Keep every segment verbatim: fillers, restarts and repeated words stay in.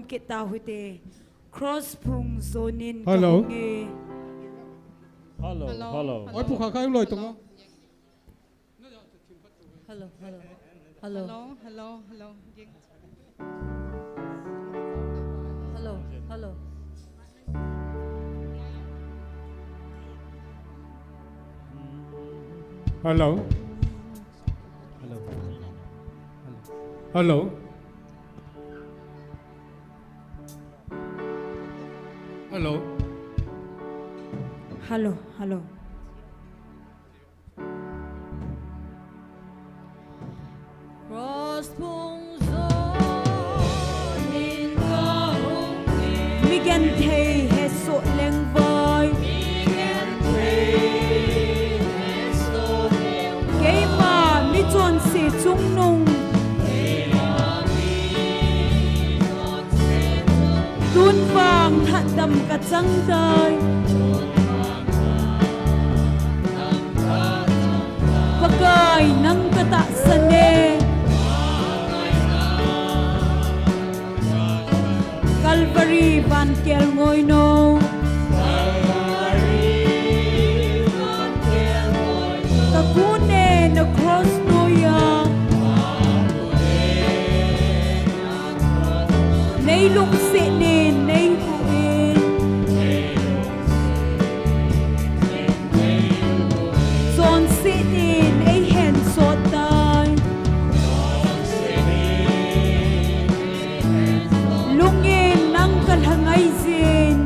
Kit tau hite. Cross phung jonin ka Hello. hung e. Hello, Hello, hello. hello. Oi, pu kha kha loi tong. Hello, hello. Hello. Hello, hello, hello. Ging. Hello, hello. Hello. Hello. Hello. Hello. Hello, hello. Cross phung jonin ka hung e. Mi genthei hesoh lengvai. Mi genthei hesoh lengvai. Keima mi chonse chungnung. Keima mi chonse chungnung. Tun vang lhatdam ka chang tai. Pakai nang ka tahsan e. Calvary vankel ngoinou. Ka kun e na cross noiya. Nei lungset in, nei huh in. Chonset in, ei hensot tai. Lungin nang ka lhangai jin.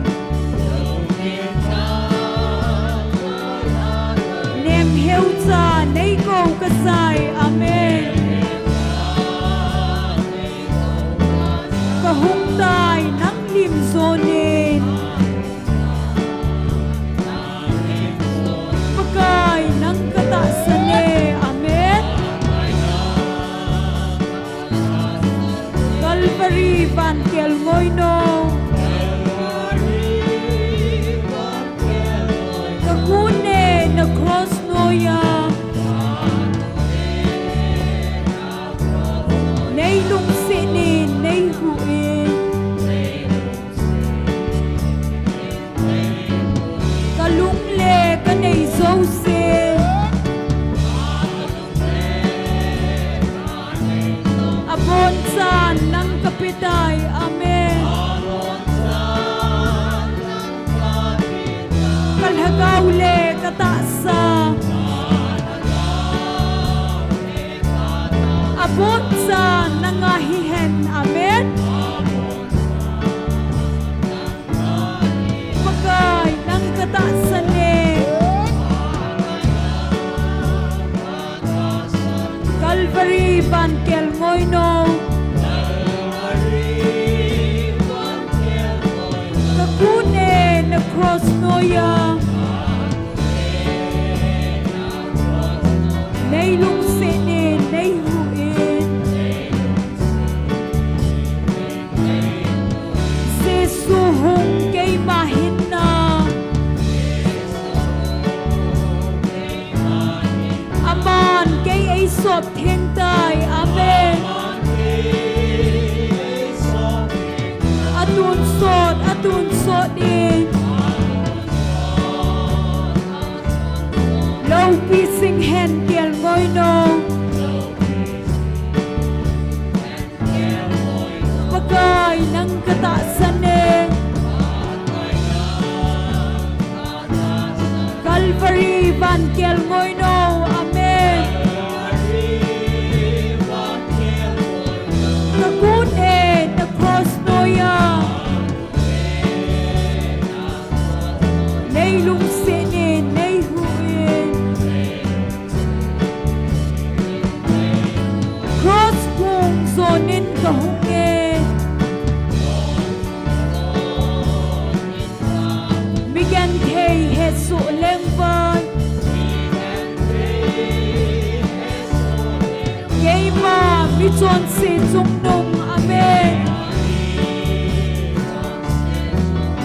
Nemheu cha nei kou ka sai. Amen. Ka hung tai nang lim jonin. Pakai nang ka tahsan e. Amen. Calvary vankel ngoinou. Ka kun e na cross noiya. Nei lungset in, nei huh in. Ka lung le ka nei jouse. Abonchan nang ka pe tai. Amen. Ka lhagao le ka tahsa. Abonchan nanga hihen. Amen. Pakai nang ka tahsan e. Calvary vankel ngoinou. Ka kun e na cross noiya. Nei lungset in, nei huh in. Jesu hung keima hinna. Aman kei ei sop theng tai. Amen. Atonsot, atonsot in. Loupi sing hen kel ngoinou. Pakai nang ka tahsan e. Calvary vankel ngoinou. Amen. Ka kun e na cross noiya. Nei lungset in, nei huh in. Cross phung jonin ka hung e. Mi genthei hesoh lengvai. Keima mi chonse chungnung. Amen.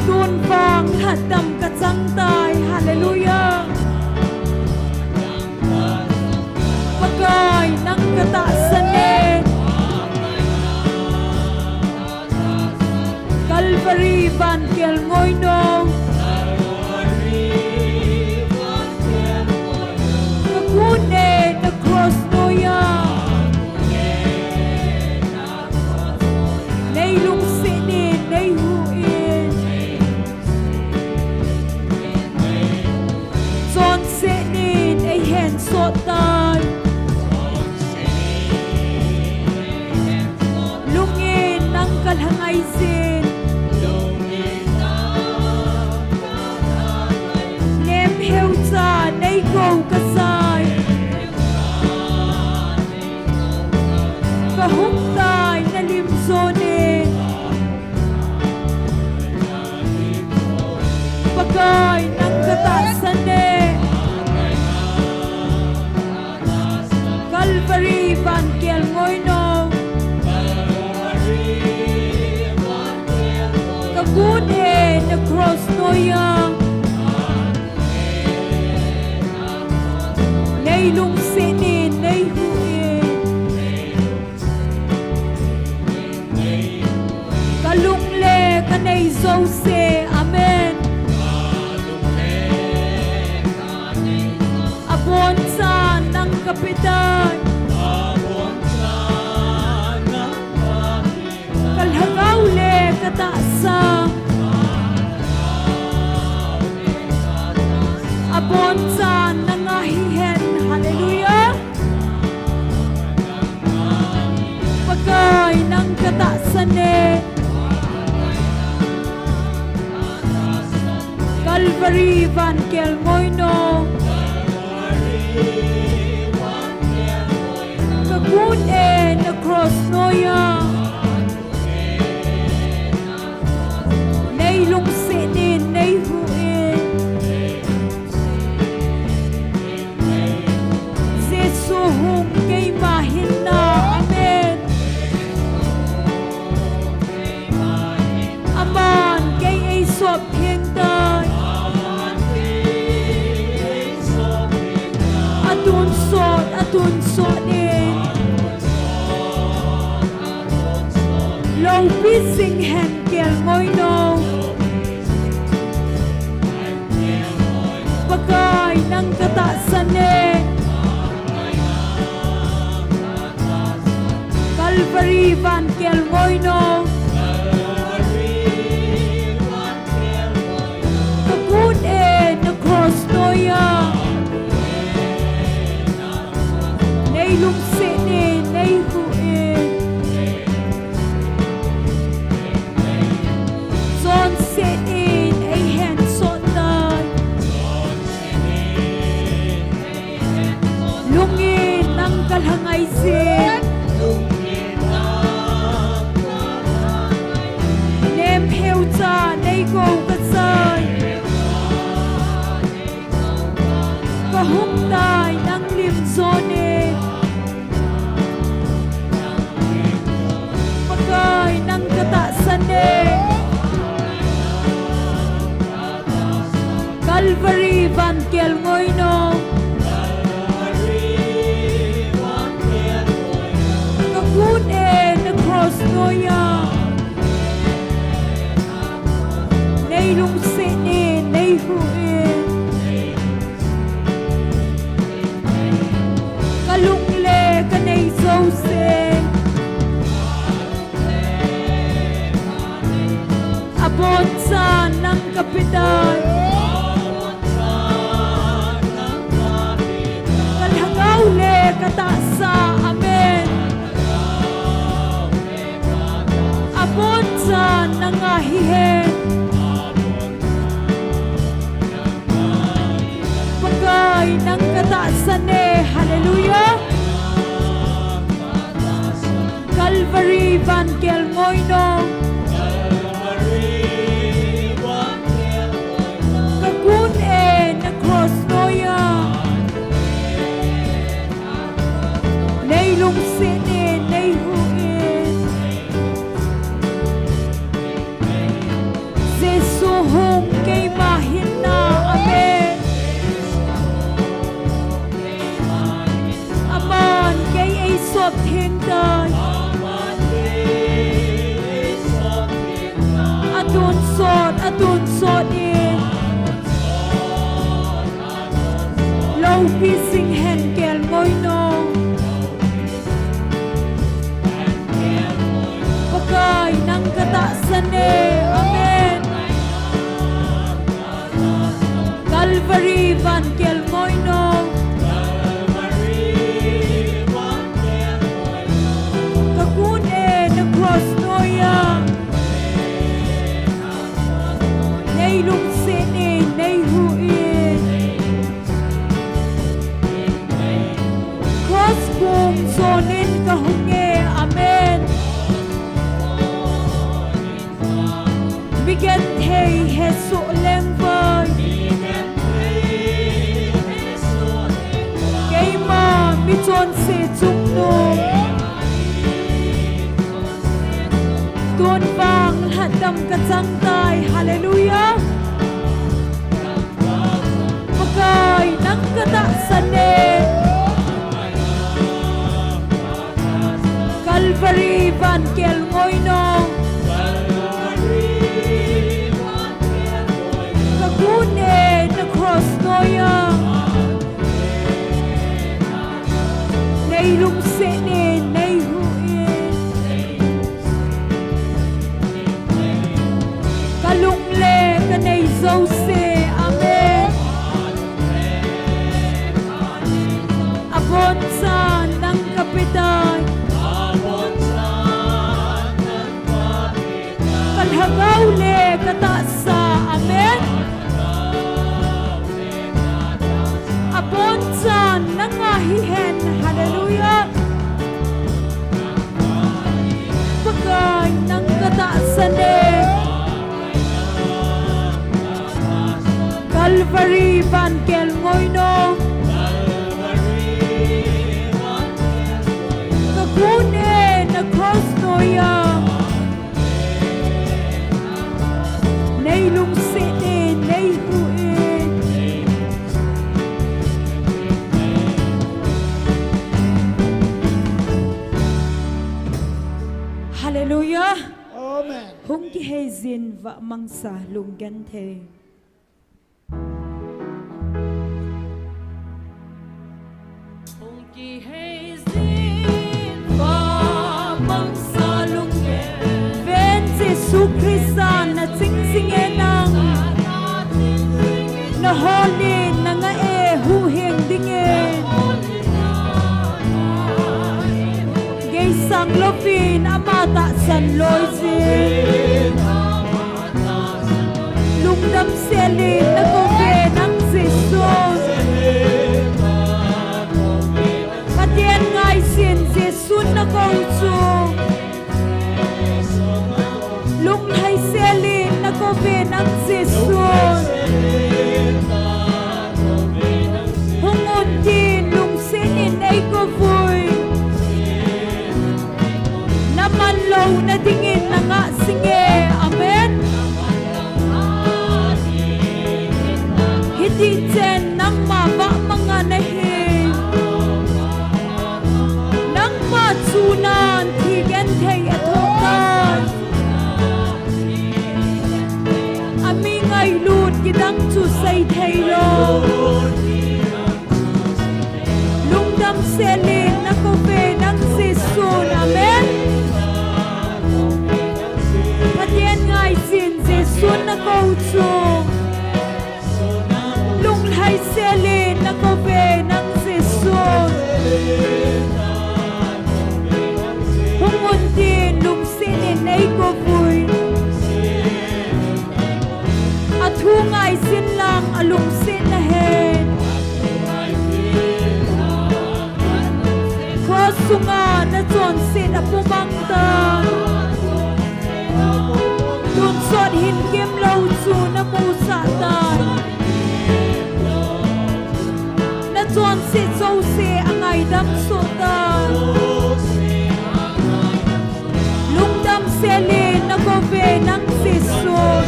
Tun vang lhatdam ka chang tai. Hallelujah. Pakai nang ka tahsan e. Calvary vankel ngoinom. Ka gun e na cross noiya. Nei lungset in, nei huh in. Chonset in, ei hensot tai. Lungin nang ka lhangai jin. Nemheucha nei go ka jai. Ka hung tai na lim jon in. Pakai nang ka tahsan e. Calvary vankel ngoinom. Ka gun e na cross noiya. Nei lungset in, nei huh in. Ka lung le ka nei jouse, amen. Abonchan nang ka pe tai. Ka lhagao le ka tahsa. Abonchan nanga hihen, hallelujah. Pakai nang ka tahsan e. Calvary vankel ngoinom. Ka gun e na cross noiya. Nei lungset in, nei huh in. Jesu hung keima hinna, amen. Aman kei ei sop theng tai. Atonsot, atonsot in. Loupi jing hen kel ngoinom. Pakai nang ka tahsan e. Calvary vankel ngoinom. Ka gun e na cross noiya. Nei lungset in, nei huh in. Chonset in, ei hensot tai. Lungin nang ka lhangai jin. Nemheucha nei go ka jai. Ka hung tai nang lim jon in. Pakai nang ka tahsan e. Calvary vankel ngoinom. Ka gun e na cross noiya. Nei lungset in, nei huh in. Ka lung le ka nei jouse. Abonchan nang ka pe tai. Ka lhagao le ka tahsa, amen. Abonchan nanga hihen. Pakai nang ka tahsan e, hallelujah. Calvary vankel ngoinom. Ka gun e na cross noiya. Nei lungset in, nei huh in. Jesu hung keima hinna, amen. Aman kei ei sop theng tai. Sot in. Loupi sing hen kelngoi nung. Pakai nang katahsan e. Amen. Calvary van kelngoi nung. Kakun e na cross noiya. Nei lungset in, nei huh in. Cross kung sonin kahung e, amen. Mi genthei hesoh lengvai. Keima mi chonse chungnung. Tun vang lhatdam kachang tai. Hallelujah. Pakai nang katahsan e. Calvary van kelngoi nung. Kakun e na cross noiya. Nei lungset in, nei huh in. Kalung le kanei jouse, amen. Abonchan nang kape tai. Kalhagao le katahsa, amen. Abonchan nanga hihen, hallelujah. Pakai nang katahsan e. Calvary van kelngoi nung. Kakun e na cross noiya. Nei lungset in, nei huh in. Hallelujah. Amen. Hung kiheijin vahmangsa lunggenthei. Hung kiheijin vahmangsa lunggenthei. Ven Jesu Christa naching jinge nang. Naholin nanga e huhhing dingin. Geisang louvin ama tahsan loijin. Lungdam selin nakou ve nang Jesu. Pathen ngaijin Jesun nakou chu. Lunglhai selin nakou ve nang Jesu. Hung un tin lungsetin eikouvui. Naman louna dingin nangah jinge. Amen. Hitichen nangma vahmanga nahi. Nangma chunan thi genthei athoh tai. Ami ngailut kidang chu seithei lou. Lungdam selin nakou ve nang Jesun. Amen. Pathen ngaijin Jesun nakou chu. Lunglhai selin nakou ve nang Jesun. Hung un tin lungsetin eikouvui. Athu ngaijin lang alungset nahen. Cross sunga nachonset apumang tan. Tonsot hin kemlou chu namusah tan. Nachonset jouse angaidam soh tan. Lungdam selin nakou ve nang Jesun.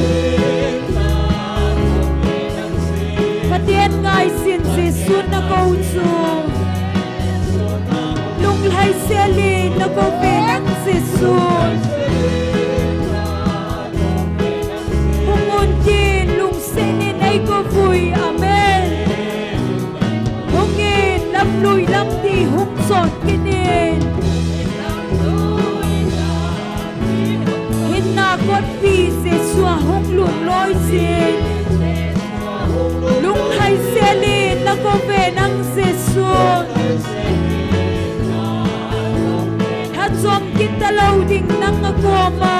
Pathen ngaijin Jesun nakou chu. Lunglhai selin nakou ve nang Jesun. Hung un tin Vui, amen. Hungin, lamlui lamdih hung sot kit in. Hinna kotpi Jesu a hung lut loi jin. Lunglhai sel in na kouve nang Jesu. Lhachom kit talou ding nang a koma.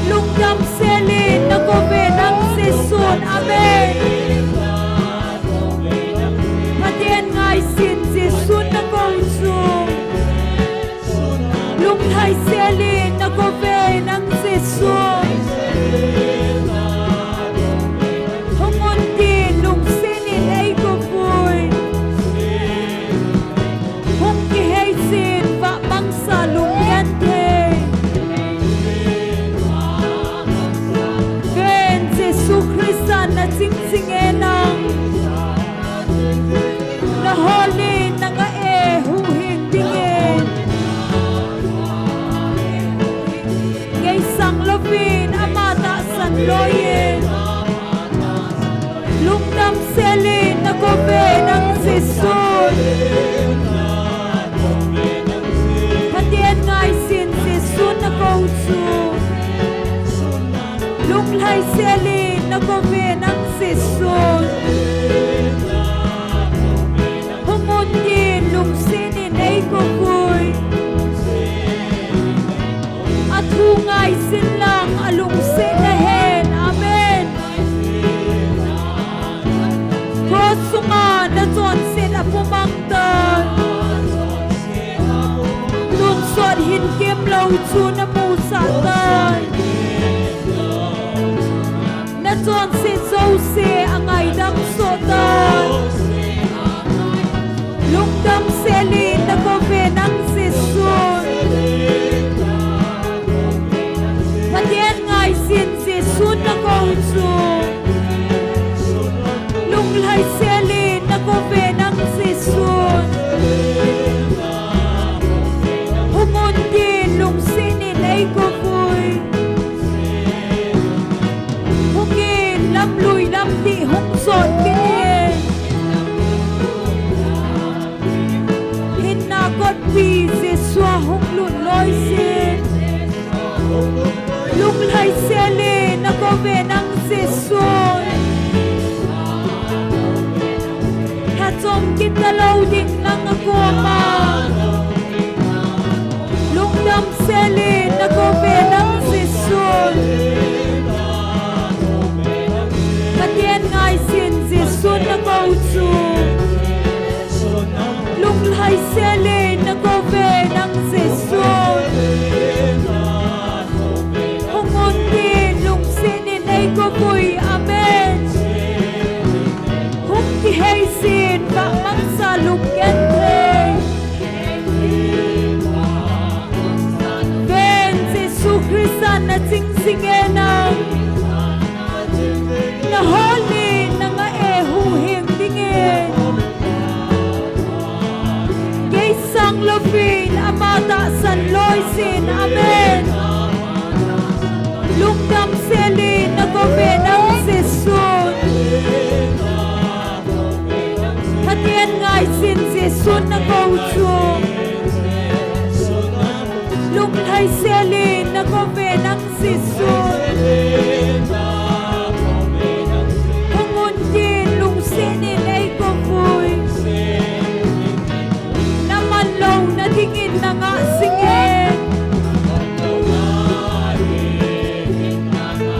Lungdam sel in na kouve nang Jesun, amen. Pathen ngaisih in Jesun na kou chu. Lunglhai sel in na kouve nang Jesun. Hung un tin lungset in ei kouvui. Hung kihei jin vah mangsa lunggenthei. Ven Jesu Christa na ching ching e nang. Na hol in na ngah e huhhing dingin. Ngei sang louvin ama tahsan loi in. Lungdam sel in na kouve nang Jesun. Pathen ngaisih in Jesun na kou chu. Lunglhai sel in na kouve nang Jesun. Hung un tin lungset in ei kouvui. A thu ngaisih in lang a lungset na hen. Amen. Cross sunga na chonset a pumang tai. Tonsot hin kemlou chu na musah tai. Na chonset jouse a ngaidam soh tai. Lungdam sel in na kouve nang Jesun. Pathen ngaisih in Jesun na kou chu. Lunglhai sel in na kouve nang Jesun. Hung un tin lungset in ei kouvui. Hungin lamlui lamdih hung sot kit in. Hinna kotpi Jesu a hung lut loi jin. Lunglhai sel in na kouve nang Jesun. Lhachom kit talou ding nang a koma. Lungdam sel in na kouve nang Jesun. Pathen ngaisih in Jesun na kou chu. Lunglhai sel in na kouve nang Jesun. Hung un tin lungset in ei kouvui. Amen. Hung kihei jin vah mangsa lunggenthei. Ven Jesu Christa na ching ching e nang. Na hol in na ngah e huhhing dingin. Ngei sang louvin ama tahsan loi jin. Amen. Lungdam sel in na kouve nang Jesun. Pathen ngaisih in Jesun na kou chu. Lunglhai sel in na kouve nang Jesun. Hung un tin lungset in ei kouvui. Na man louna dingin na ngah jing e.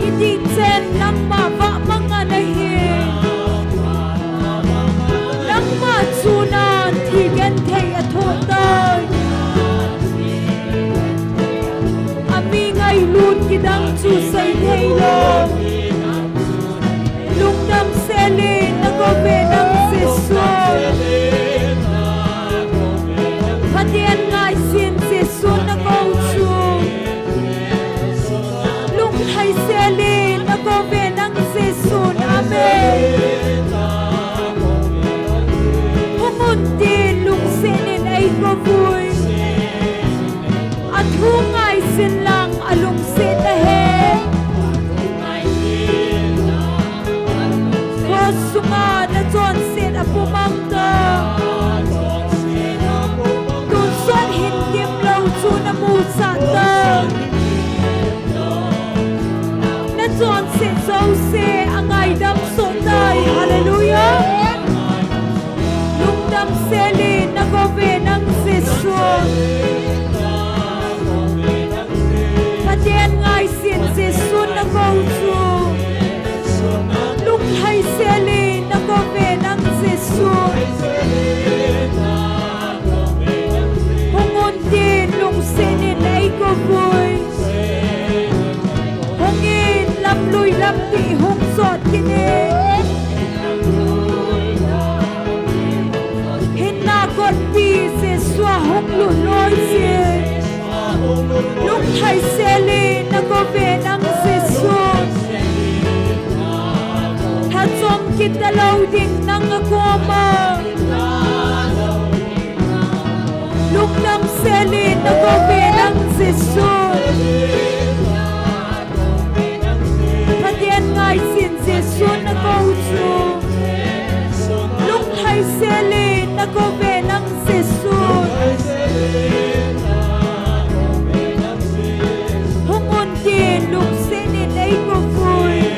Hiti chen nangma vah manga nahi. Nangma chun a thi genthei a thoh tai. A mi ngailut kidang chu sei thei lou. Lungdam sel in na kouve nang Jesu. Pathen ngaisih in Jesu na kou chu. Lunglhai sel in na kouve nang Jesun. Amen. Hung un tin lungset in ei kouvui. A thu ngaisih in lang a lungset na hen. ihung sot kit e. Hinna kotpi Jesu ahung lut loi jeh. Lunglhai sel in nakou ve nang Jesu. Lhachom kit talou ding nang akoma. Lungdam sel in nakou ve nang Jesu. Pathen ngaichat Jesu nakou chu. Lunglhai sel in nakou ve nang Jesu. Hung un tin lungset in eikou uvin.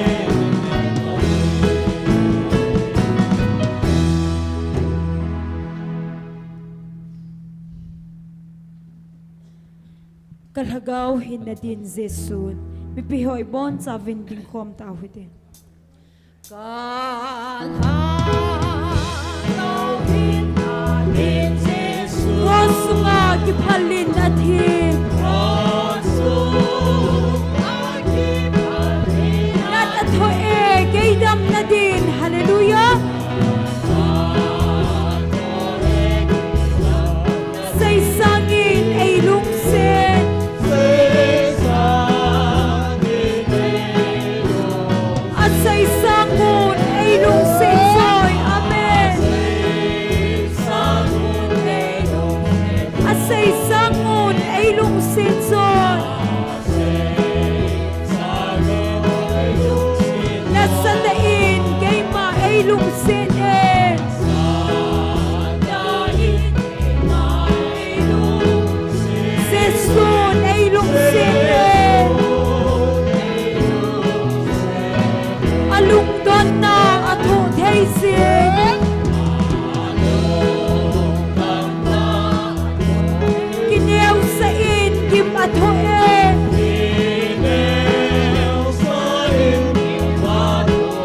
Ka lhagao hinna din Jesu, mipi ho ibonchauvin dingkhom tau hite. Ka lhagao hinna din Jesu. Cross sunga kiphal in athi. Cross sunga kiphal in athi. Nat athoh e, kei damna din. Hallelujah. Asei sangin eilungset. Asei sangun eilungset choi. Amen. Asei sangun eilungset choi. Nasatah in keima eilungset e. Jesun eilungset e. Alungdonna athoh thei jeh. Kineosah in gim athoh e.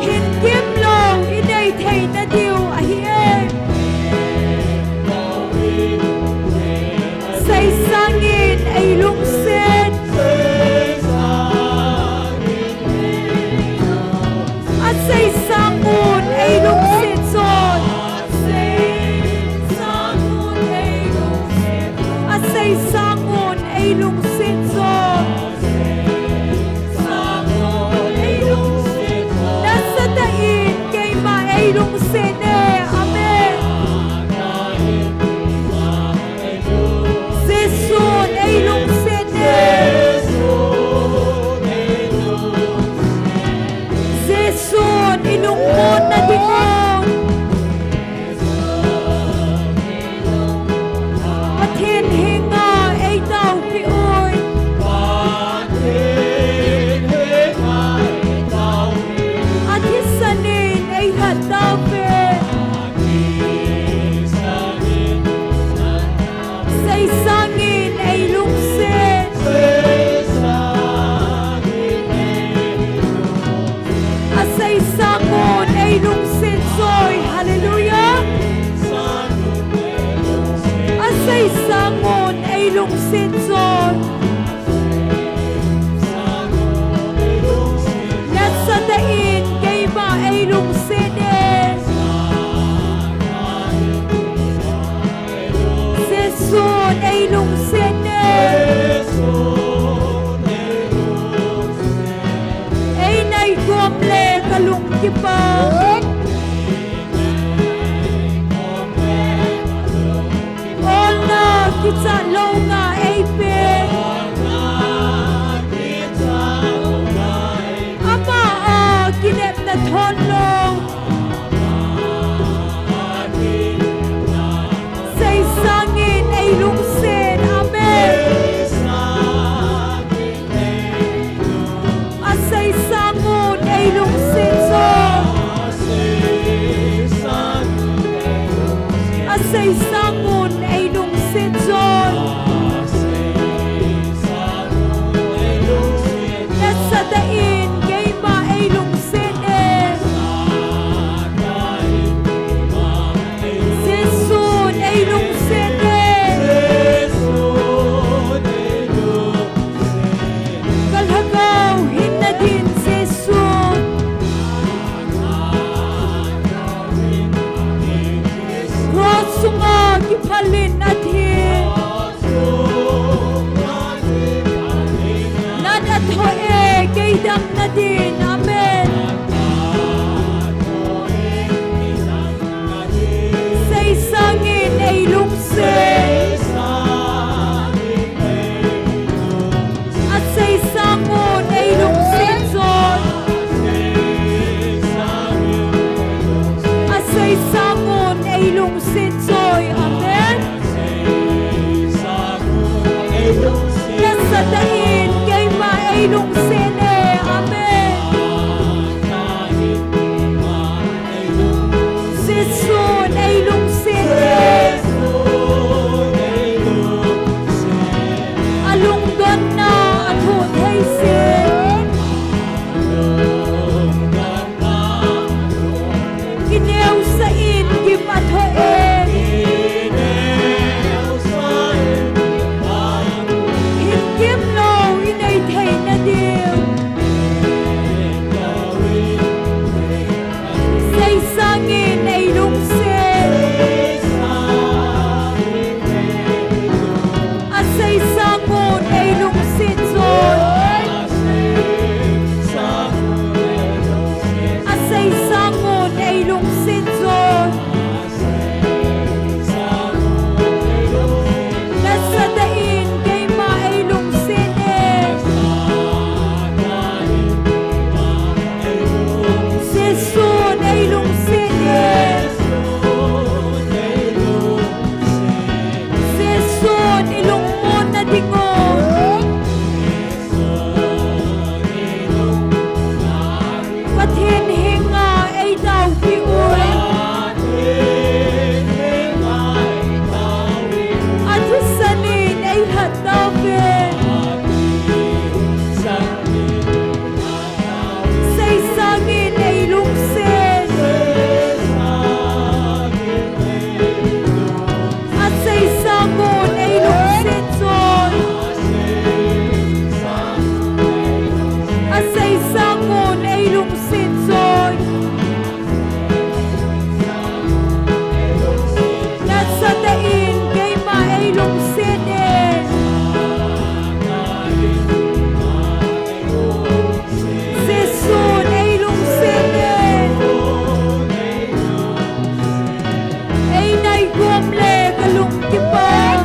Hin gim lou inei theina diu ahi e. Asei sangin eilungset. Asei sangun eilungset choi. Asei sangun eilungset. Asei sangun eilungset choi. Nasatah in keima eilungset e. Amen. Jesun eilungset e. Jesun ilungmonna dingun Pathen henga eitaopi uvin. Athisan in eilhat tauve. Asei sangin eilungset. Asei sangun eilungset choi. Hallelujah. Asei sangun eilungset choi. Nasatah in keima eilungset e. Jesun eilungset e. Einai kom le kalung kipah. Olna kichat louna eipe. Ama a kinepna thon lou. Asei sangin eilungset. Amen. Asei sangun eilungset choi. Thoh e, kei damna din. Amen. Sei sangin ei lungset. Asei sangun ei lungset choi. Asei sangun ei lungset choi. Amen. Nasatah in keima ei lungset e. Amen. Jesun ei lungset e. Alungdonna athoh thei sin. Kineosah in gim athoh e. Hin gim lou inei theina diu. Sei sangin ei lungset. Asei sangun ei lungset choi. Asei sangun ei lungset choi. Nasatah in keima ei lungset e. Jesun ei lungset e. Jesun i lungmonna dingun. Pathen henga ei taopeh un. Athisan in ei lhat tauve. Sei sangin ei lungset. Asei sangun ei lungset choi. Asei sangun ei lungset choi. Nasatah in keima ei lungset e. Jesun ei lungset e. Ei nai gom le ka lung kipah.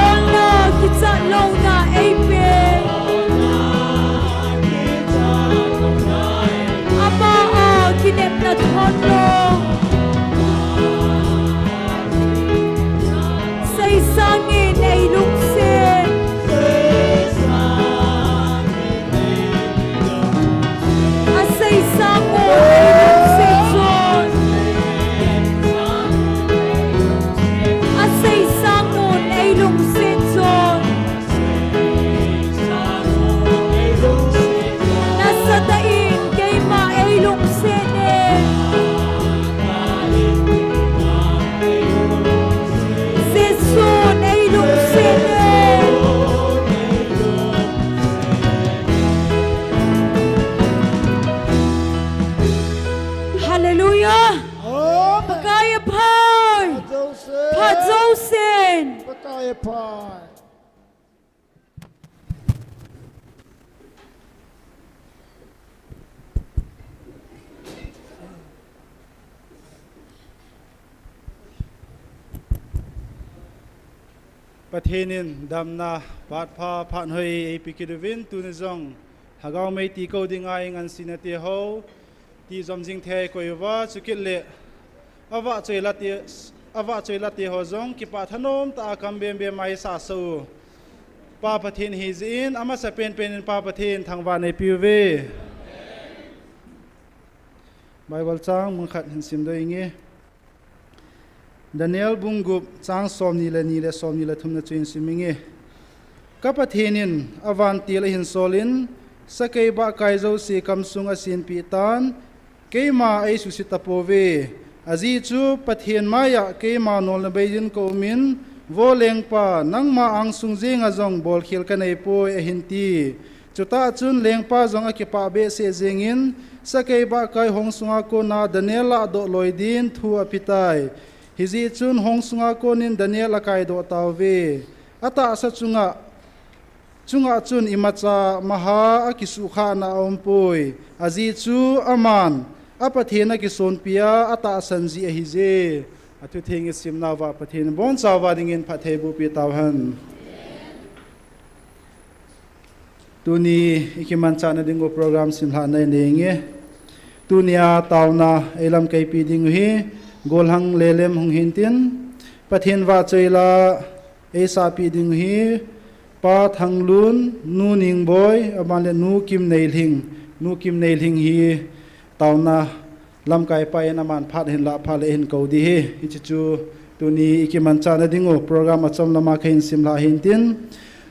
Olna kichat louna ei pe. Ama a kinepna thon lou. Sei sangin ei lungset. Asei sangun ei lungset choi. Asei sangun ei lungset choi. Nasatah in keima ei lungset e. Jesun ei lungset e. Hallelujah. Amen. Pakai aphai. Phat jousen. Phat jousen. Pakai aphai. Pathen in damna phat pha phat hoi eipe kit uvin, tuni jong Lhagao mei ti kou dinga i ngansena te ho, ti jom jing thei koi uva, chukit le, avahchoi la te, avahchoi la te ho jong, kipah thanom tah a kam bem bem a i sah sah u. Pa Pathen hi jeh in, amasa pen pen in Pa Pathen thangvah nei peh uve. Bible chang mun khat hin sim doh inge. Daniel bung gup chang som ni le ni le som ni le thum na chu hin sim inge. Ka Pathen in avantil ahin sol in, sakei bahkai jouse kamsung asenpeh tan, keima eisuhset tapouve. Ajeh chu Pathen maiya keima nolna beijin ka um in, Vo lengpa, nangma angsung jenga jong bolkhel kanei poi, ahin ti. Chutah chun lengpa jong akipah behseh jengin, sakei bahkai hong sunga kona Daniel lahdoh loi din thu apetai. Hijeh chun hong sunga konin Daniel akaidoh tauve. Atahsa chunga, chunga chun imacha maha akisuhkhahna aumpoi. Ajeh chu aman a Pathen akisonpia atahsan jeh ahije. Athutheng isimnauva Pathen ibonchauva dingin phatthei bohpi tauhen. Tuni ikimanchahna dingu program simlhahna ineinge. Tunia taona eilamkaipi dingu hi Golhang Lelem hung hintin, Pathen vahchoila eisahpi dingu hi Pa Thanglun, Nu Ningboi, aban le Nu Kimneilhing, Nu Kimneilhing hi taona lamkaipa in aman phat ahin lah phat le ahin kou ding ahi. Hiche chu tuni ikimanchahna dingu program achom lama kahin simlhah hintin,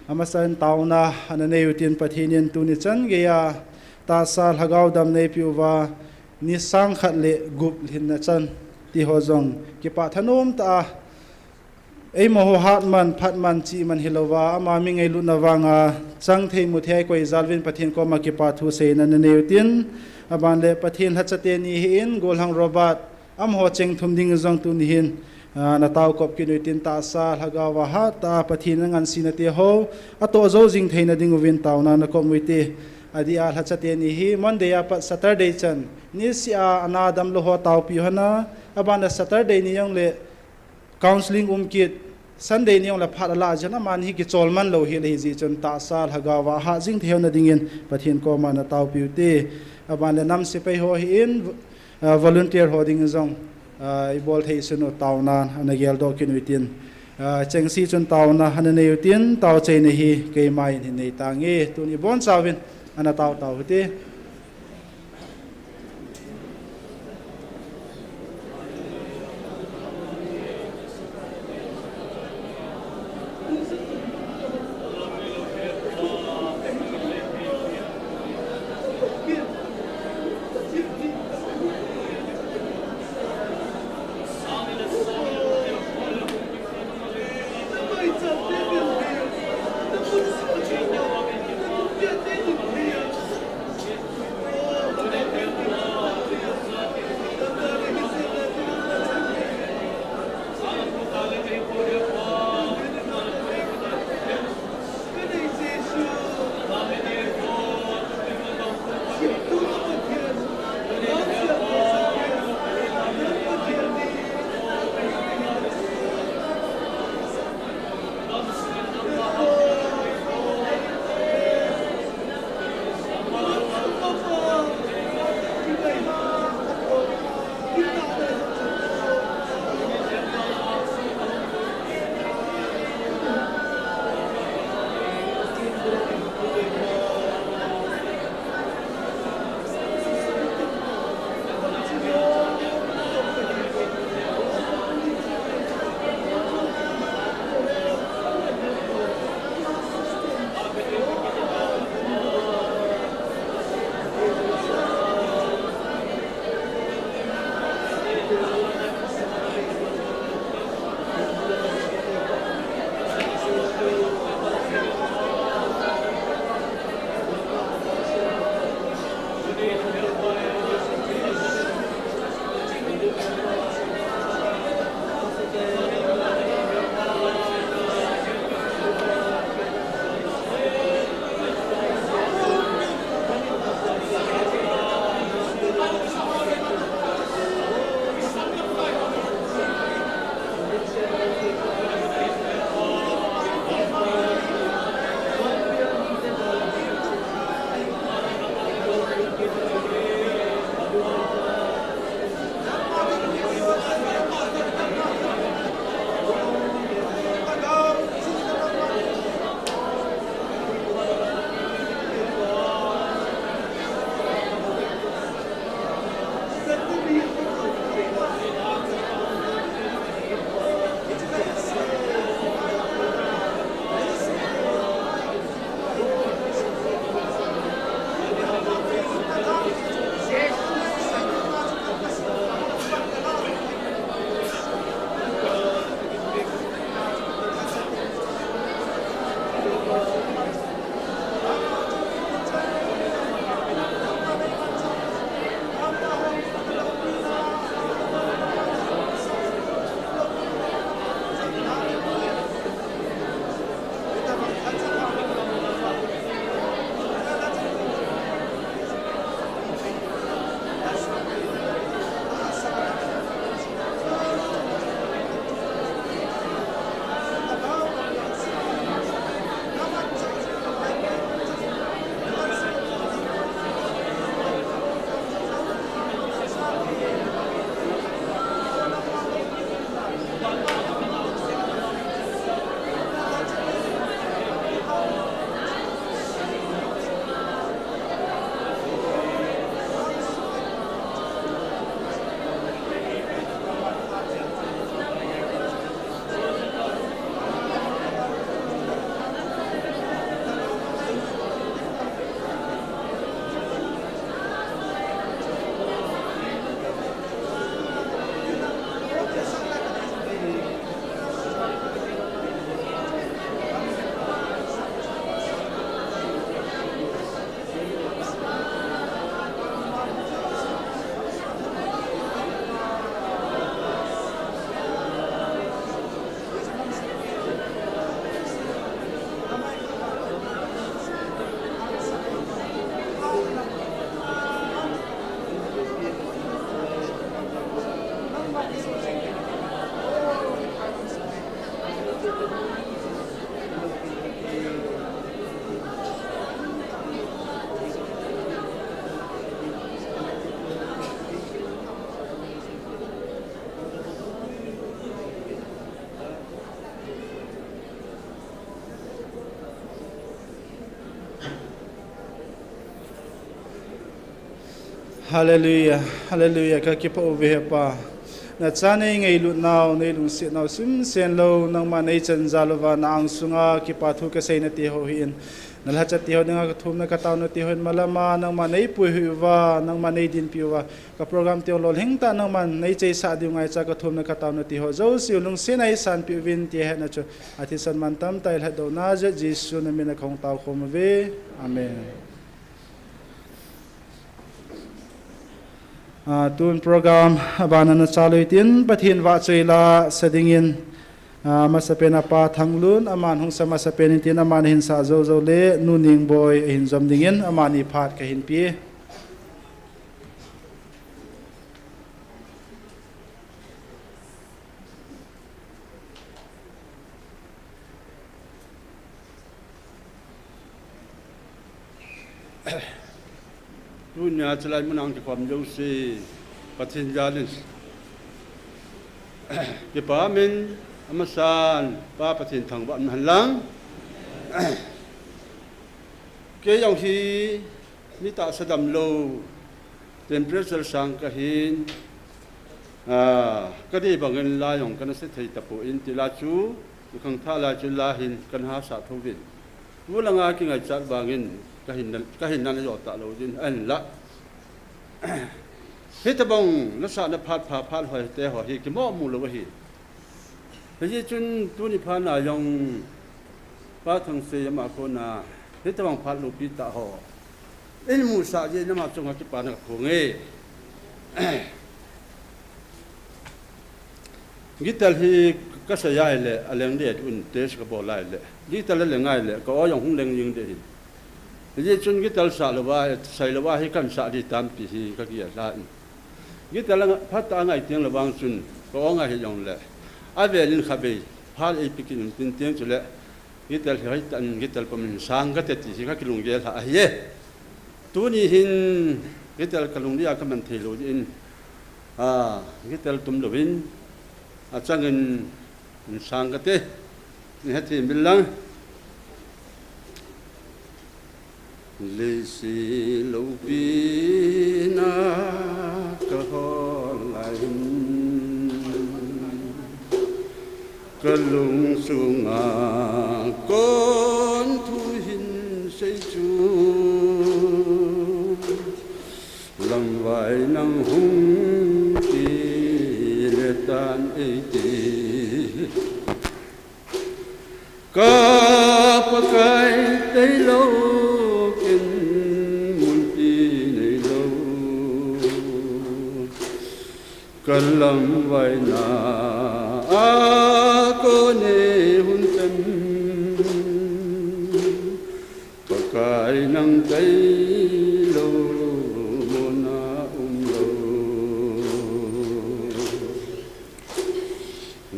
amasan taona ana neiutin Pathen in tuni chan geiya tahsa lhagao dam neipeuva ni sangkhat le gup lhinna chan tiho jong kipah thanom tah a eimaho hatman phatman chihman hilouva ama mi ngailutna vanga changthei muthei koi jaluvin Pathen koma kipathu seina ana neiutin, aban le Pathen lhacha teni hin Golhang Robert amaho cheng thum ding jong tuni hin ana taokop kit utin tahsa lhagaova hattah a Pathen angansena teho atoh jou jing theina dinguvin taona ana kop uvinte. Adeh a lhacha teni hi Monday a pat Saturday chan niseh a ana damlou ho taopi hon a, aban le Saturday ni jongle counselling um kit, Sunday ni jongle phat alah jeh in aman hi kichol manlou hel ahijeh chun tahsa lhagaova hat jing theina dingin Pathen koma ana taopiu te. Aban le nam sepai ho hin volunteer ho ding jong ibol thei sun u taona ana geldoh kit utin, chengse chun taona ana neiutin taochaina hi keiman hin neitange. Tun ibonchauvin ana tao tau hite. Hallelujah, hallelujah, ka kipah uve he Pa. Na cha nei ngailut nau, nei lungset nau simsen lou, nangma nei chan jal uva, na angsunga kipa thu ka sei nati ho hi in. Na lhacha ti ho dinga ka thumna ka tauna ti ho in malama, nangma nei puihui uva, nangma nei dinpi uva. Ka program ti ho lolhing tah nangma nei cheisah diu ngaicha ka thumna ka tauna ti ho. Jouse u lungset na i sanpi uvin ti hetna chu. A thisan mantam tah i lhatdouna jeh Jesu na min a ka hung tao khom uve. Amen. Ah, tun program abana na chalu hitin, Pathen vahchoi la sa dingin, ah, masapen a Pa Thanglun, aman hung sa masapen hitin, aman hin sa jou jou le, Nu Ningboi ahin jom dingin, amani phat ka hin pe. Tunia chulai muna hung kikhom jouse, Pathen jalin. Kipa min, amasan, Pa Pathen thangvah in hen lang. Kei jong hi, mi tahsa damlou, temperature sang kahin, ah, ka dei bangin la jong kana se thei tapon, ti la chu, i khangthah la chu la hin kana hahsa thouvin. Tulanga kingaichat vangin, ka hinna, ka hinna na jo talou din, ahinla. Hitabang, nasahna phat pha, phat hoi te ho hi, kimo mu lou ahi. Hijeh chun tuni phat na jong Pa Thangsei ama kona, hitabang phat loupi tah ho. Eimusah jeh in ama chunga kipana kaphong e. Guitar hi kasei a ahile, aleng ding un test kabol a ahile. Guitar aleng a ahile, ka aw jong hung leng jing ding ahi. Hijeh chun guitar sah louva, sei louva hi kahin sah ding tampi hi kagel lha in. Guitar la phatah a ngai teng le vang chun, ka aw ngai hijongle, avel in khatvei, phat eipe kit in tin teng chule, guitar hi hoitah in guitar pum in sang kate ti hi kakilunggel lha ahi e. Tuni hin guitar kalungdei a kaman thei lou jeh in, ah, guitar tum louvin, achangin in sang kate, ni hati min lang. Leiset loupina kahol lai in, kalung sunga kon thu hin sei chu. Lamvai nang hung ti le tan eiti. Ka Pakai tailou ken munpi neilou. Ka lamvaina a kon ei hun chan. Pakai nang tailou mona umlou.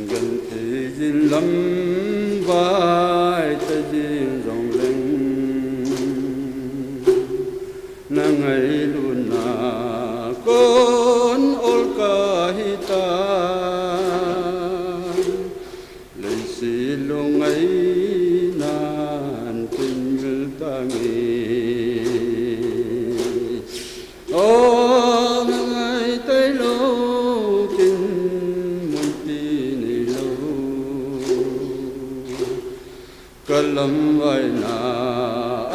Genthei jin lamvai ta jing jongleng, na ngailutna kon ol kahitan. Leiset lungngainan kin mil tange. O, na ngai tailou kin munpi neilou. Ka lamvaina a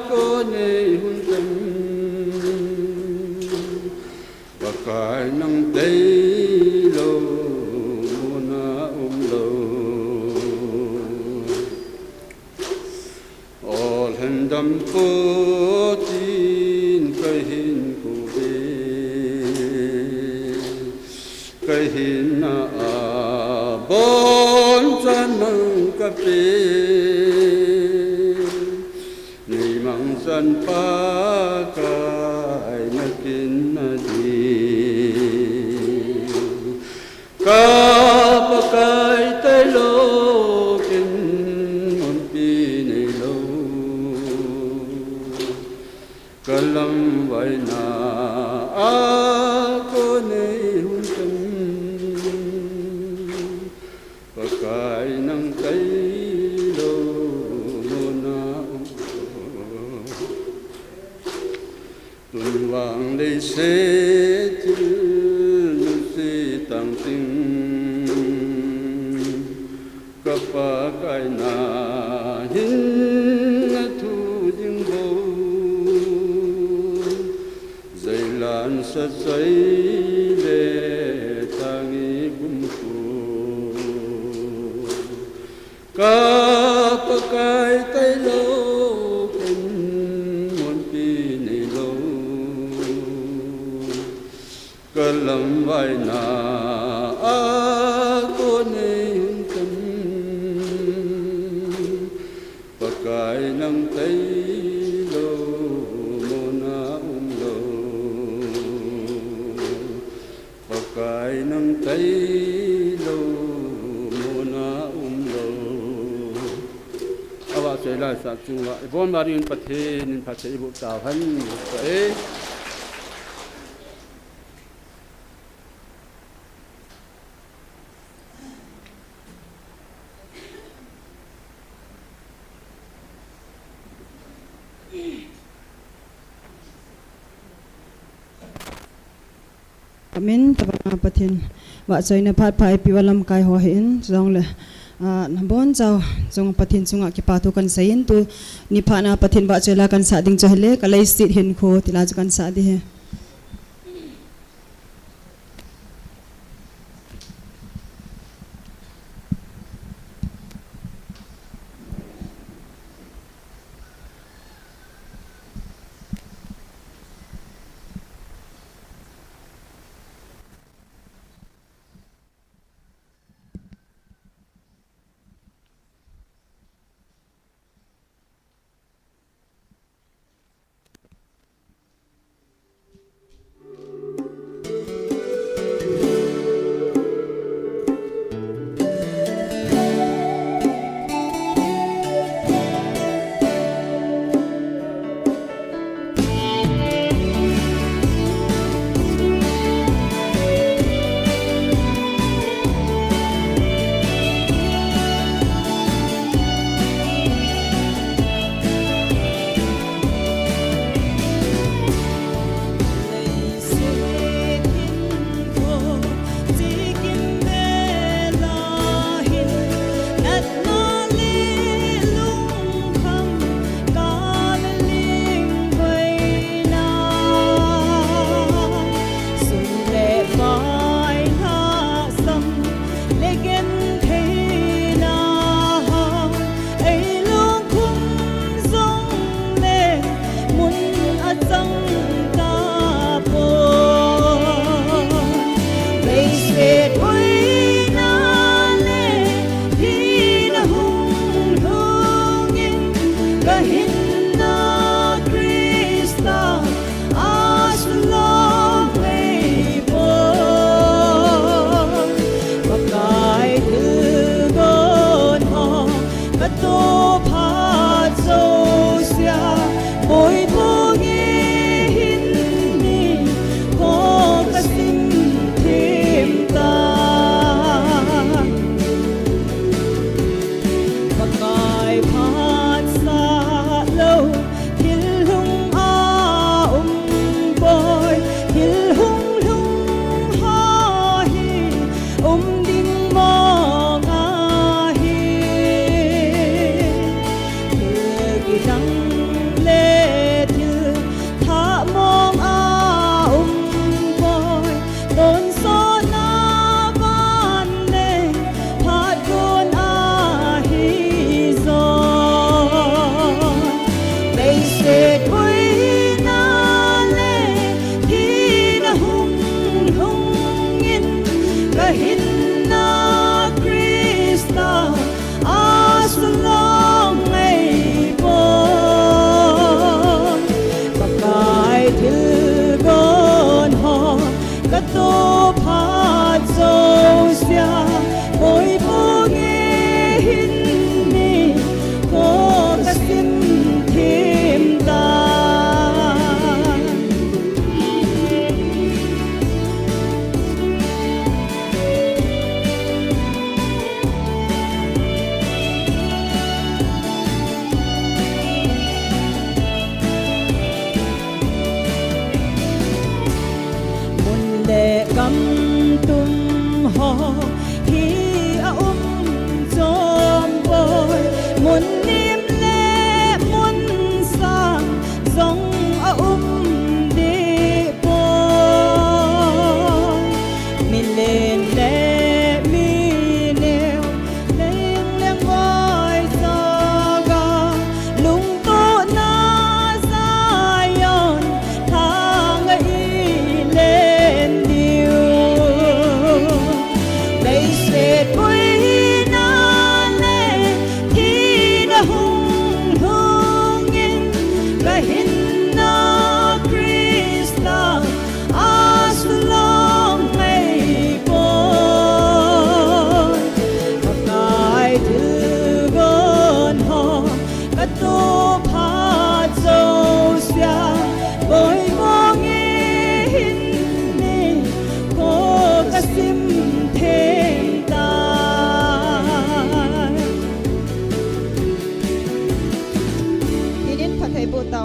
kon ei hun chan. Pakai nang tailou mona umlou. Ol hen dam ko tin kahin kou ve. Kahinna a bonchan nang kape. Neimang chan Pakai nakin nading. Ka Pakai tailou kin munpi neilou. Ka lamvaina a kon ei hun chan. Pakai nang tailou mona umlou. Tun vang lei Setil nusi tang ting, ka Pakai na hin na thu ding bo. Zeilan sa chai le tangi kum ko. Ka Pakai tailou ken monpi neilou. Ka lamvaina a kon nei hung tan. Pakai nang tailou mona umlou. Pakai nang tailou mona umlou. Avahchoi laisah chunga ibon barin Pathen in phatthei iboh tauhen. Ka e. Amen. Tabang a Pathen vahchoina phat pha eipeh uva lamkai ho ahin, chujongle, ah, nabonchau chunga Pathen chunga kipa thu kahin seiyin, tuni phat na Pathen vahchoi la kahin sah ding chu ahile, Ka Leiset Hinkho ti la chu kahin sah ding ahi.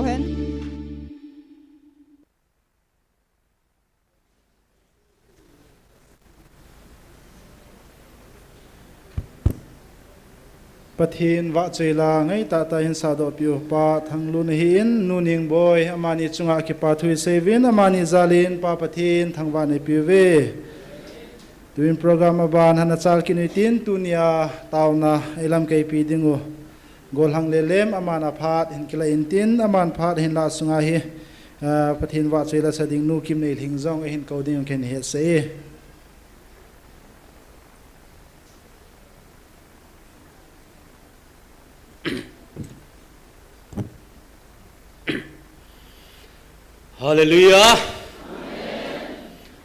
Hen. Pathen vahchoi la ngai tah tah hin sadoh piu Pa Thanglun ahin, Nu Ningboi, amani chunga kipa thu isei uvin, amani jal in Pa Pathen thangvah nei piu ve. Tuin program aban hana chal kit u hitin, tunia taona eilamkai pi ding u Golhang Lelem, aman aphat hin kila intin, aman phat hin la sunga hi, ah, Pathen vahchoi la sa ding Nu Kimneilhing jong eihin kou ding u kahin hetsah e. Hallelujah.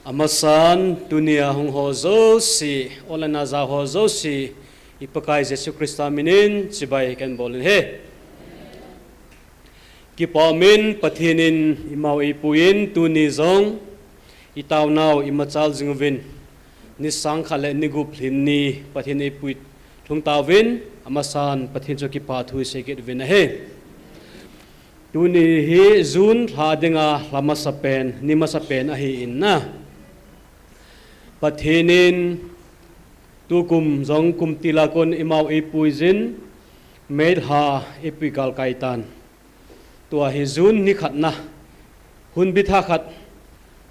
Amasan, tunia hung ho jouse, online a jao ho jouse, i Pakai Jesu Christa minin chibai kahin bol in ahi. Kipa umin, Pathen in eimau eipuiyin, tuni jong i taonau imachal jing uvin, ni sang khat le ni gup lhin ni Pathen eipui lhung tauvin, amasan Pathen chu kipa thu isei kit uvin ahi. Tuni hi June lha dinga lha masapen, ni masapen ahin na. Pathen in tukum jong kum til a kon eimau eipui jin, May lha eipui galkai tan. Tua hi June ni khatna, hunbitha khat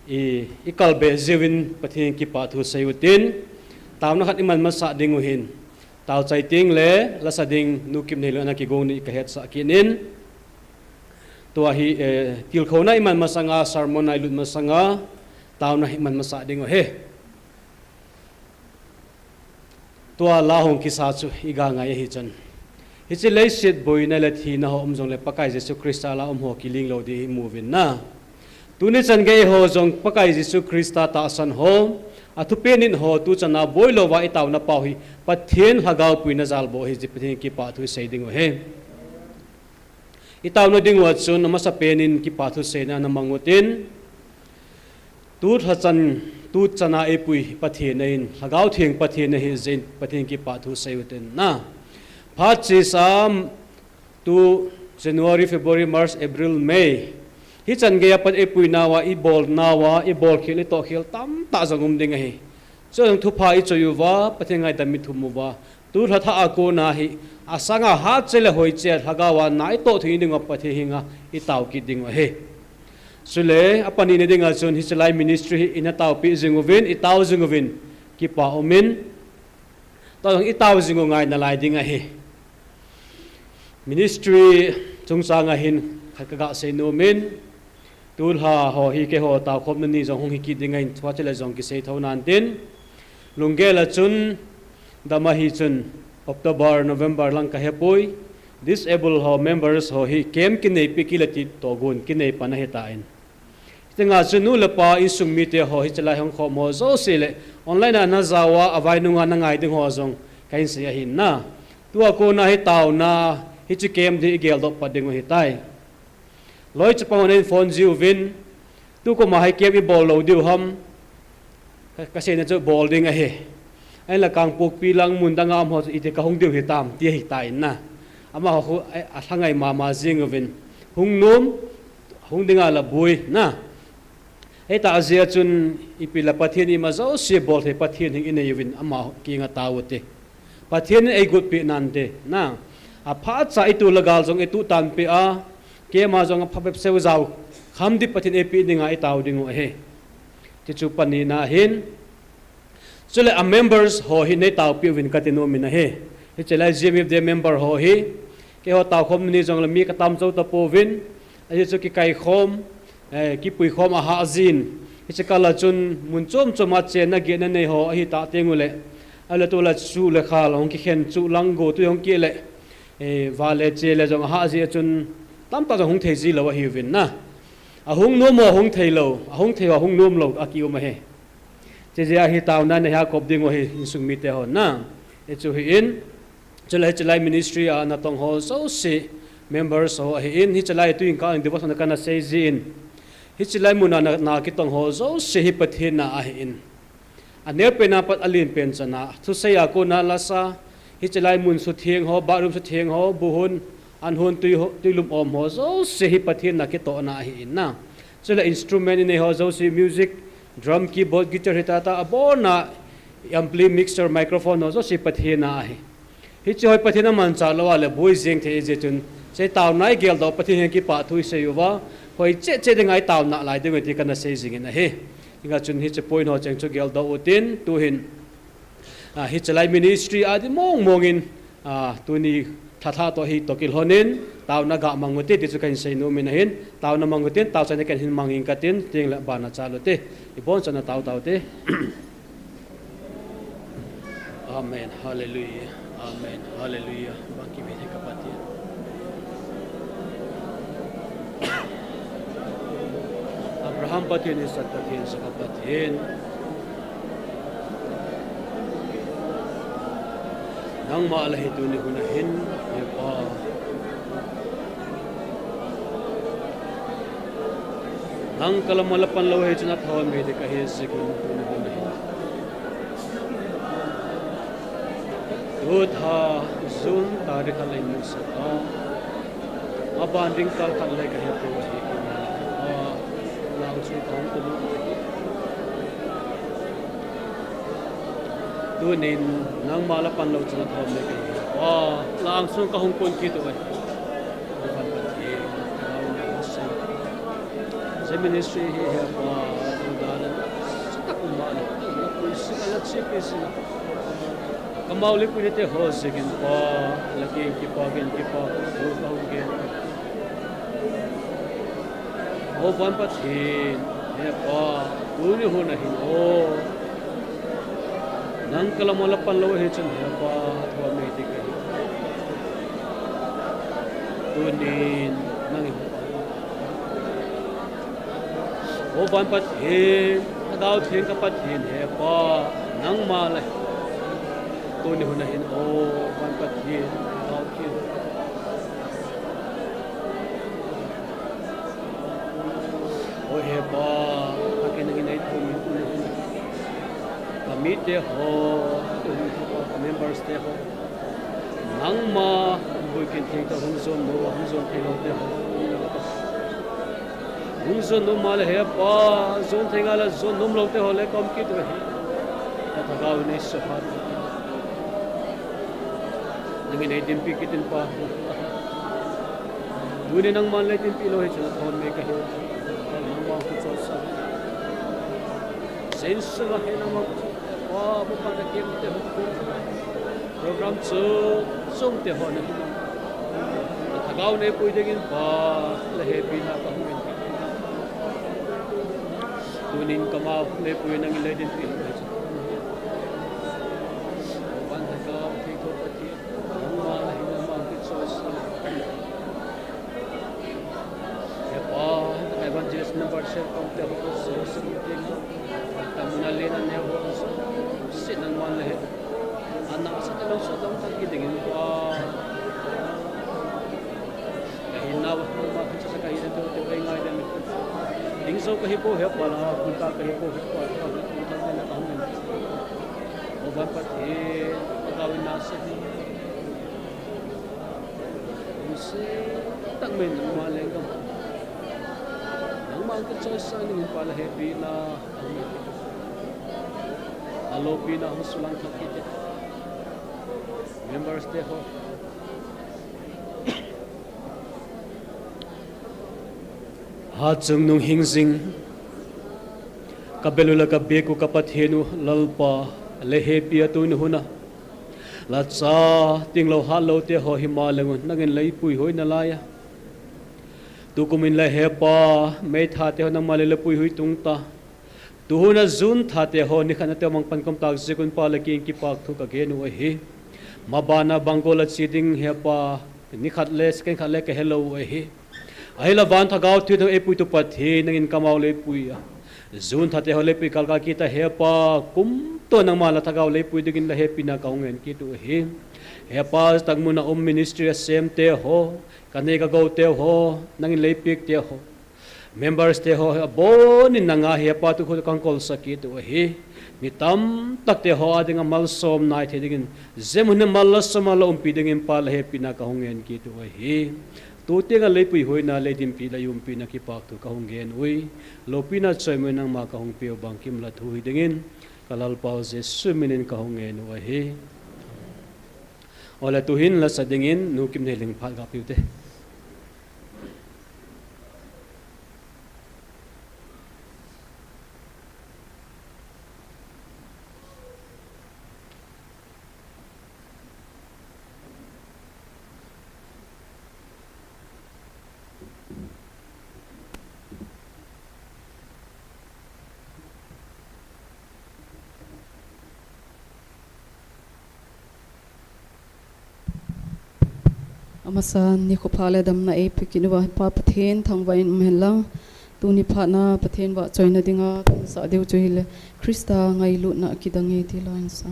i, i kalbe jiuvin Pathen kipa thu sei utin, taona khat iman masah ding u hin, tao chai teng le, la sa ding Nu Kimneilhing ana kigong ni kahetsah kit in, tua hi, eh, tilkhouna iman masanga, sermon a ilut masanga, taona iman masah ding u ahi. Tua la hung kisa chu iga ngai ahi chun, hiche leiset boina le thina ho um jongle Pakai Jesu Christa la um ho kiling lou ding imu uvin na. Tuni chan gei ho jong Pakai Jesu Christa tahsan ho, athupen in ho tu chana boi louva i taona pau hi Pathen Lhagao puina jal bou ahi, ti Pathen kipa thu isei ding u ahi. I taona ding uva chun amasapen in kipa thu seina ana mang utin, tu lha chan, tu chana eipui Pathen ahin, Lhagao Theng Pathen ahi jeh in Pathen kipa thu sei utin na. Phat chesa, tu January, February, March, April, May, hichan geiya pat eipui nauva, ibol nauva, ibol khel, itoh khel tamtah jong um ding ahi. Chujong thupha ichoi uva, Pathen ngaidam ithum uva, tu lha thah a kona hi, asanga hat cheh le hoi cheh a Lhagao a na itoh thei ding uva Pathen henga itao kit ding u ahi. Chule, apanina dinga chun hiche lai ministry hi ina taopi jing uvin, itao jing uvin, kipa umin, tua jong itao jing u ngai nalai ding ahi. Ministry chungchang a hin khat kaga sei nom in, tu lha ho hi keiho taokhomna ni jong hung hi kit ding ahin, tua chule jong kisei thou nan tin. Lunggel a chun, dam ahi chun, October, November lang kahepoi, disable ho, members ho hi camp kineipi kit le ti tohgon kinei pan ahitan. Hitia chu nu le pa insung mite ho hiche lai hung khom ho jouse le online a najao a, avainunga nangai ding ho jong kahin sei ahin na. Tua kona hi taona, hiche camp ding igeldoh pat ding u ahitai. Loi chapang hon eihin phone jiuvin, tukum a hi camp ibol lou diu ham. Ka, kaseina chu bol ding ahi. Ahinla Kangpokpi lang mun danga um ho chu iti kahung diu hitam, ti ahitan na. Amaho khu, a, alhangai mama jing uvin. Hung nom, hung dinga la boi na. Hita ajeh a chun ipi la Pathen ima jouse bol thei Pathen hing inei uvin ama kinga tao ute. Pathen in eigotpi nante na. Aphacha itu le gal jong itu tanpeh a, keima jong apha bep seu jao kham ding Pathen eipeh dinga itao ding u ahi. Ti chu panina ahin. Chule a members ho hi neitaopi uvin kati nom in ahi. Hiche lai G M F D member ho hi, keiho taokhom ni jongle mi katam jou tapouvin, ajeh chu kikaikhom, eh, kipuikhom ahah jin. Hiche kal a chun mun chom chom a chenna gehna nei ho ahitah teng ule, ahile tu la chu le khal hung kikhen chu lang go tu hung kile, eh, vale che le jong ahah jeh a chun tamtah jong hung thei ji lou ahiuvin na. Ahung nom ho ahung thei lou, ahung thei ho ahung nom lou akium ahi. Chujeh a hi taona nei ha kop ding u ahi insung mite ho na. Hichu hi in, chule hiche lai ministry a natong ho jouse, members ho ahi in, hiche lai tuin ka devotion a kana sei jin. Hiche lai mun a na, na kitong ho jouse hi Pathen na ahi in. Aneo pen a pat alen pen chan a, thusei a kona lasa, hiche lai mun sutheng ho, bathroom sutheng ho, buhun, An hon tui ho, tui lum om ho jouse hi Pathen a kitohna ahi in na. Chule instrument inei ho jouse, music, drum, keyboard, guitar hi tata abona, ampli, mixer, microphone ho jouse Pathen a ahi. Hiche ho Pathen a manchah lou a le boi jeng thei jeh chun, hiche taona i geldoh Pathen henga kipa thu i sei uva, hoi cheh cheh dinga i taona lai ding u ti kana sei jing in ahi. Hinga chun hiche point ho cheng chu geldoh utin, tuhin, ah, hiche lai ministry a di mong mong in, ah, tuni thatha toh hi toh kilhon in, taona ga mang ute ti chu kahin sei nom in ahin, taona mang utin, taochaina kahin mang ing katin, tin le bana chal ute, i bonchana tao tao te. Amen. Hallelujah. Amen. Hallelujah. Bangkit ve ka Pathen. Abraham Pathen, Isaac Pathen, Jacob Pathen. Nangma la hi tuni hun ahin, he Pa. Nang kalama la pan lou hi chun athah mi te kahi jeh in tuni hun ahin. Tutha June tarik khat le imu sah a. Aban ding kal khat le kahe tou ahi. A, lang chu kahung tou. Tunin nangma la pan lou chun athah mi kahi. A, lang chu kahung kon kit tou ahi. Aban Pathen, Jesu ministry hi he Pa, tu dan, tak ma ni, na pui sina, na chi pi sina. Kamau le pui te ho jeh in Pa, la keng kipa, keng kipa, tu ka hung keng. O Van Pathen, he Pa, tuni hun ahin o. Nang kalama la pan lou hi chun he Pa, thua mei ti kahi. Tunin nang i O Van Pathen, Lhagao Theng ka Pathen he Pa, nangma la hi. Tuni hun ahin O Van Pathen, Lhagao Theng. O he Pa, akin nangin ei thum in tuni hun. Ka mite ho, tuni hun ho, ka members te ho. Nangma, bui kin thei ta hung jon mo, hung jon thei lou te ho. Hung jon nom ma le he Pa, jon thei nga le jon nom lou te ho le kom kit ve hi. Ka Lhagao nei so ha. Nangin ei dinpi kit in Pa. Tuni nangman le dinpi lou hi chun athon mei kahi. Nangma kichol sa. Sen sa he nangma. Pa, bu pa na kem te ho. Program chu, chung te ho na. Lhagao nei pui dingin Pa, la hepina ka hung in. Tunin kamau nei pui nangin lei dinpi. Van Lhagao Theng tho Pathen, nangma la hi nangma kichol sa. He Pa, evangelist membership kom te ho ko so so ting. Tamuna le na ne ho so. Si nangman le he. Ana sa ta lo so dong ta ki ding in Pa. Ka hin na wa ma ka sa ka hin to te wei ngai den. Ding so kahi po he Pa la, kun ta kahi po he Pa, ka kun ta na ka hung. O Van Pathen, ka win na se. Hung se, tang men nangma leng kam. Nangma kichol sa ning Pa la hepina. Aloupina hung sulang thak kit e. Members te ho. Hachungnung hingjing. Ka bel u le ka biek u ka Pathen u Lalpa, la hepia tuni hun a. La cha, ting lou hat lou te ho hi ma leng un, nangin lei puihoi nalai a. Tukum in la he Pa, meitha te ho nangma le la puihoi tung ta. Tuhun a June tha te ho, nikhat na te mang pan kom tak jeh un Pa la keng kipa thu ka gen u ahi. Mabana bangkol a chi ding he Pa, nikhat le, second khat le ka he lou u ahi. Ahila Van Lhagao Theng tho ei pui tu Pathen, nangin kamau lei pui a. June tha te ho lei pui kal ka kit a he Pa, kum to nangma la Lhagao lei pui dingin la hepina ka hung ngen kit u ahi. He Pa, tak mun a um ministry a sem te ho, ka nei ka gou te ho, nangin lei piak te ho. Members te ho, abonin nanga he Pa tu khu ka hung kol sa kit u ahi. Mi tamtakte ho a dinga malsom nai thei dingin, jemuna mal la soma la umpi dingin Pa la hepina kahung ngen kit u ahi. Tutenga leipui hoina, leidimpina, leiumpina kipah thu kahung ngen uve. Loupina choimoi nangma kahung peuve, bangkim la thu hi dingin, ka Lalpau Jesu minin kahung ngen u ahi. Ole tuhin la sa dingin, Nu Kimneiling phat ga peute. Amasan nikho pha le damna eipe kit uva Pa Pathen thangvah in um hen lang. Tuni phat na Pathen vahchoina dinga kan sa diu chu hile, Christa ngailutna kidang e ti la in sa.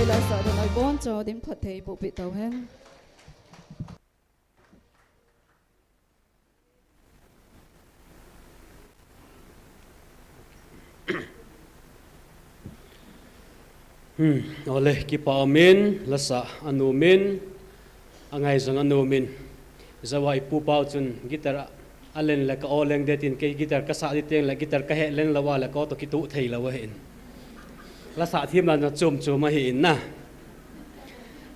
Laisa don ai bon cho din phat thei bu pi tau hen. Hmm, ole, kipa umin, lasa anumin, angai jong anumin. Jawa ipu pau chun guitar a, alen le ka o leng de tin, kei guitar kasa di teng le guitar kahe len lou a le ka o to kitu thei lou ahin. Lasa thim la na chum chum ahin na.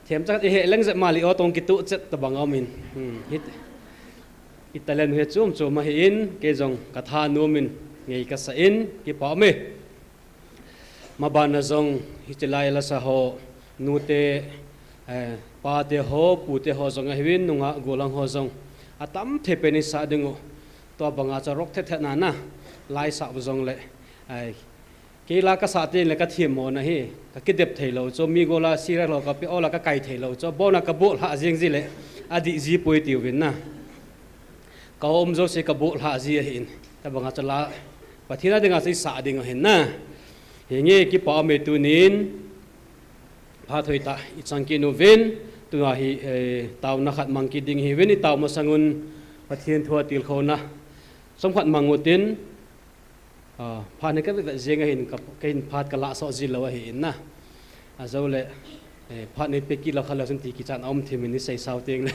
Themcha ihe leng jep mali o tong kitu chet tabang umin. Hmm, hit. I talent hi chum chum ahin, kei jong katha numin ngei kasa in, kipa ume. Mabana jong hitilai lasa ho, nute, eh, pate ho, pute ho jong ahiuvin, nunga golang ho jong atam thei pen isa dingu. Tua banga cha rock thet thet na na, laisa bu jong le, eh, kei la kasa teng le kathim mo na hi, kakidep thei lou chu, mi gola sira lou kape ola kakai thei lou chu, bona kabol ha jing ji le, adi ji pui tiuvin na. Ka um jo se kabol ha ji ahin, tabanga cha la, Pathen a dinga cha isa ding ahin na. Hinge kipa ume tunin, phat hoi ta, ichang kit uvin, tua hi, eh, tauna khat mang kit ding hiuvin, itau masangun, Pathen thu a tilkhouna, som khat mang utin, Ah, phat ni kavet vet jeng ahin ka, kahin phat kala so ji lou ahin na. Ajo le, eh, phat ni pe kit lou kha lou chun ti kichat a um thim in isei sao teng le.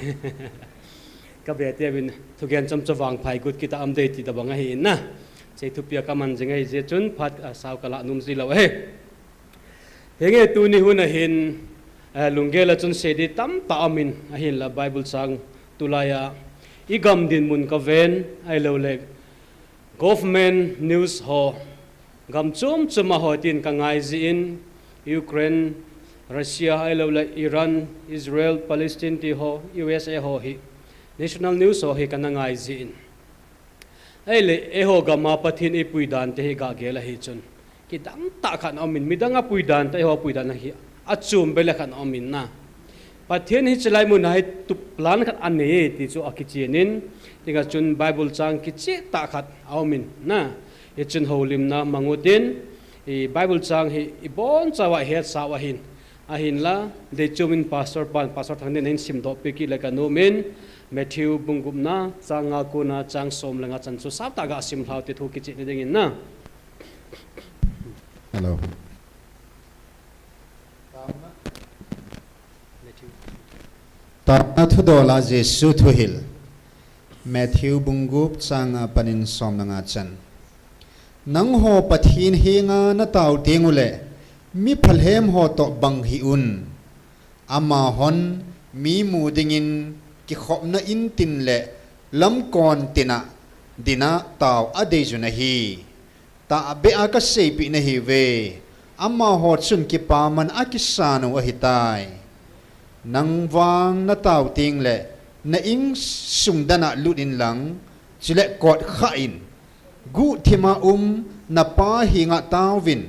Kave te vin thugen chom cho vang phai gut kita um dei ti tabang ahin na. Sei thupi a kaman jeng ahi je chun phat, ah, sao kala num ji lou ahi. Hinge tuni hun ahin, eh, lunggel a chun sei di tamtah umin ahinla Bible chang tulai a igam dinmun kaven ahilou le Government news ho, gam chom chom a ho tin kangai jin, Ukraine, Russia, ahilou le Iran, Israel, Palestine ti ho, U S A ho hi, national news ho hi kana ngai jin. Ahile, eiho gam a Pathen eipui dan te hi gagel ahi chun. Kidang tah khat aumin, midang apui dan tah, eiho apui dan ahi, achom beh le khat aumin na. Pathen hi chulai mun a hi tu plan khat anei ti chu akichen in, tingkah chun Bible chang kicheh tah khat aumin na. Hichun houlimna mang utin, i Bible chang hi ibonchauva hetsau ahin. Ahinla, deichom in Pastor pan, Pastor Thangnen in simdoh peh kit le kanom in, Matthew bung gupna, chang nga kona, chang som le nga chan chu saptah ga simlhau te thu kichehna dingin na. Hello. Taona thudol a Jesu thuhil. Matthew bung gup chang nga panin som le nga chan. Nangho Pathen henga natao teng uleh, mi phalhem ho toh bang hih un. Amahon mi mu dingin kikhopna in tin le lamkon tin a dinga tao adei un ahi. Tahbeh a kaseipeh nahiuve, amaho chun kipaman akisan u ahitai. Nang vang natao teng le, na insung dan a lut inlang, chule kotkhah in, guhthim a um napa henga taovin,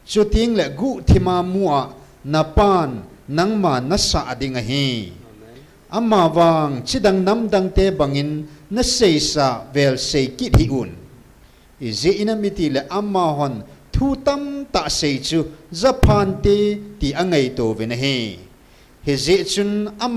chuteng le guhthim a mu a napan nangma nasah ding ahi. Amavang chidang namdang te bangin naseisa vel sei kit hih un. Ijeh inem itile amahon thu tamtah sei chu japhante ti angaito uvin ahi. Hijeh chun ama